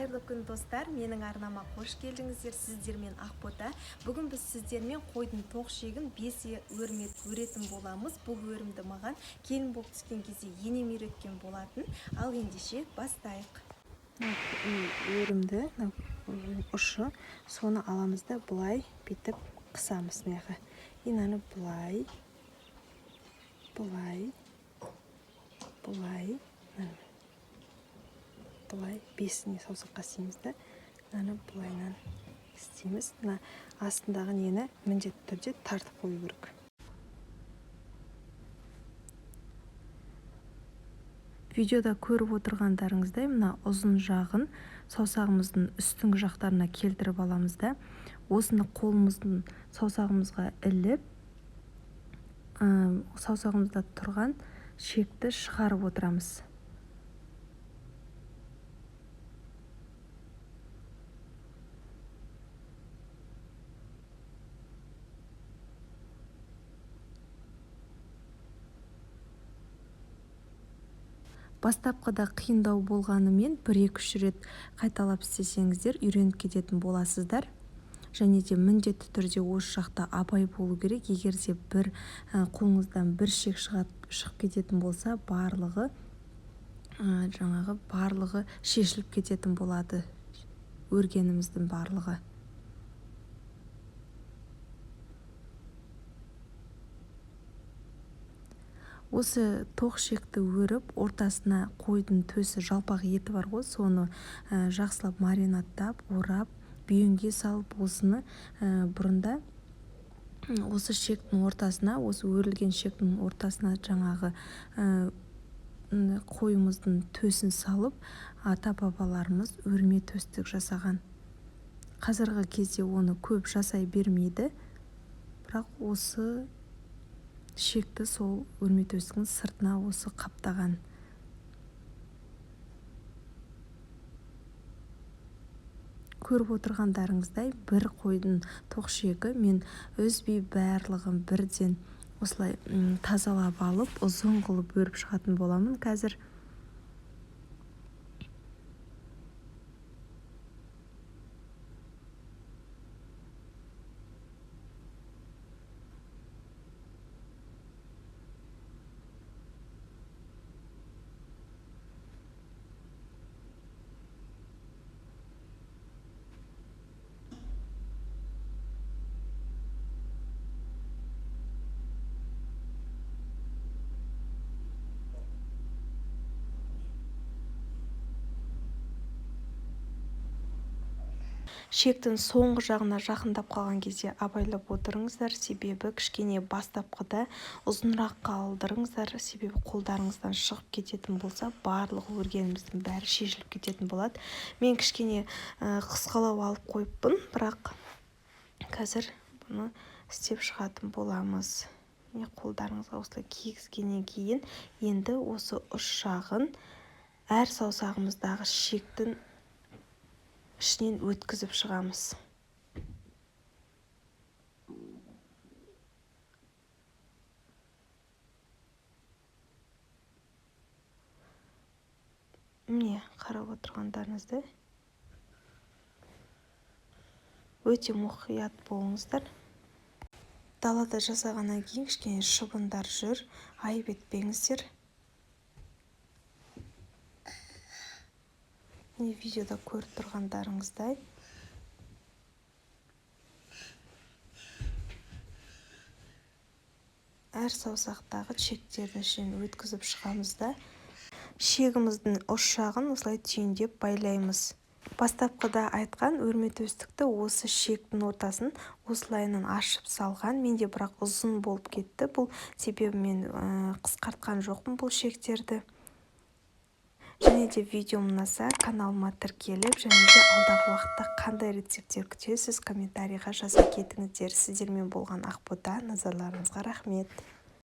Қайырлы күн, достар! Менің арнама қош келдіңіздер! Сіздермен Ақбота. Бүгін біз сіздермен қойдың тоқ ішегін бес өрім өретін боламыз. Бұл өрімді маған келін болып түскен кезде енем үйреткен болатын. Ал ендеше бастайық. Өрімді ұшы, соны аламыз да, былай бүйтіп қысамыз мына жаққа. И мынаны былай, былай, былай, былай бесіне саусаққа істейміз да, мынаны былайынан істейміз. Мына астындағы нені міндетті түрде тартып қою керек. Видеода көріп отырғандарыңыздай, мына ұзын жағын саусағымыздың үстіңгі жақтарына келтіріп аламыз да, осыны қолымыздың саусағымызға іліп, саусағымызда тұрған шекті шығарып отырамыз. Бастапқыда қиындау болғанымен, 1-2-3 рет қайталап істесеңіздер, үйреніп кететін боласыздар. Және де міндетті түрде осы жақта абай болу керек. Егер де бір қолыңыздан бір шек шығып кететін болса, барлығы жаңағы барлығы шешіліп кететін болады, өргеніміздің барлығы. Осы тоқ шекті өріп, ортасына қойдың төсі, жалпақ еті бар ғой, соны жақсылап маринадтап, орап, бүйенге салып, осыны бұрында осы шектің ортасына, осы өрілген шектің ортасына жаңағы қойымыздың төсін салып, ата-бабаларымыз өрме төстік жасаған. Қазіргі кезде оны көп жасай бермейді, бірақ осы шекті сол өрме төстіктің сыртына осы қаптаған. Көріп отырғандарыңыздай, бір қойдың тоқ шегі мен үзбей барлығын бірден осылай тазалап алып, ұзын қылып өріп шығатын боламын қазір. Шектің соңғы жағына жақындап қалған кезде абайлап отырыңыздар, себебі кішкене бастапқыда ұзынырақ қалдырыңыздар, себебі қолдарыңыздан шығып кететін болса, барлық өргеніміздің бәрі шешіліп кететін болады. Мен кішкене қысқалау алып қойыппын, бірақ қазір бұны істеп шығатын боламыз. Міне, қолдарыңызға осылай кигізгеннен кейін енді осы ұш жағын әр саусағымыздағы шектің ішінен өткізіп шығамыз. Міне, қарап отырғандарыңыздай, өте мұқият болыңыздар. Далада жасағаннан кейін кішкене шыбындар жүр, айып етпеңіздер. Міне, видеода көріп тұрғандарыңыздай, әр саусақтағы шектердің ішінен өткізіп шығамыз да, шегіміздің ұш жағын осылай түйіндеп байлаймыз. Бастапқыда айтқан өрме төстікті осы шектің ортасын осылайынан ашып салған. Менде бірақ ұзын болып кетті бұл, себебі мен қысқартқан жоқпын бұл шектерді. Және де видеом ұнаса, каналыма тіркеліп, және де алдағы уақытта қандай рецепттер күтесіз, комментарийға жаза кетіңіздер. Сіздермен болған Ақбота, назарларыңызға рахмет.